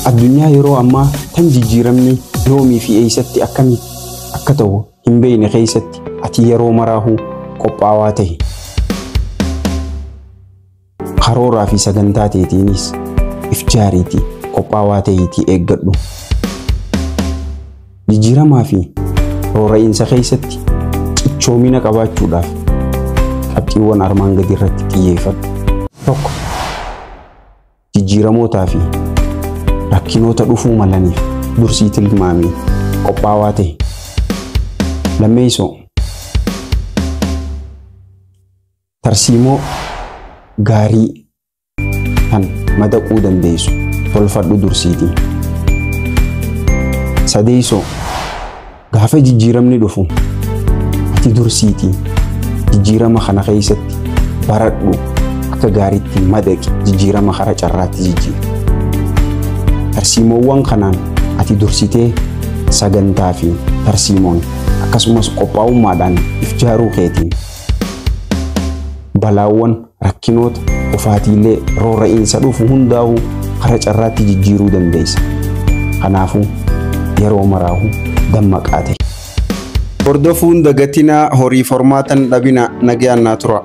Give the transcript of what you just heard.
Addunyaa yeroo ammaa tan jijjiiramni yoomii fi eessatti akkamitti akka ta'u hin beekne keessatti ati yeroo maraahuu qophaawaa tahi. Karooraa fi sagantaa teetiinis if jaariitii qophaawaa tahiitii eeggadhu. Jijjiiramaa fi roora'iinsa keessatti cichoomina qabaachuudhaaf qabxiiwwan armaan gadii irratti xiyyeeffadhu. 1. Jijjiiramootaa fi rakkinoota dhufuu malaniif dursii tilmaamii qophaawaa tahi. Lammeessoo, tarsiimoo gaarii kan madaquu dandeessu tolfadhu dursiitii. Sadeessoo, gaafa jijjiiramni dhufu ati dursiitii jijjiirama kana keessatti baradhu, akka gaariitti madaqi, jijjiirama kara carraatti jijjiiri. Tarsiimoowwan kanaan ati dursitee sagantaa fi tarsiimoon akkasumas qophaa'ummaadhaan if jaaruu keetiin balaawwan, rakkinoota, kufaatiilee, roora'iinsa dhufu hundaa'uu kara carraatti jijjiiruu dandeessa. Kanaafuu yeroo maraahuu dammaqaa ta'i. Hordofuun dagatinaa, horii formaatan dhabina, nagayaan naa tura.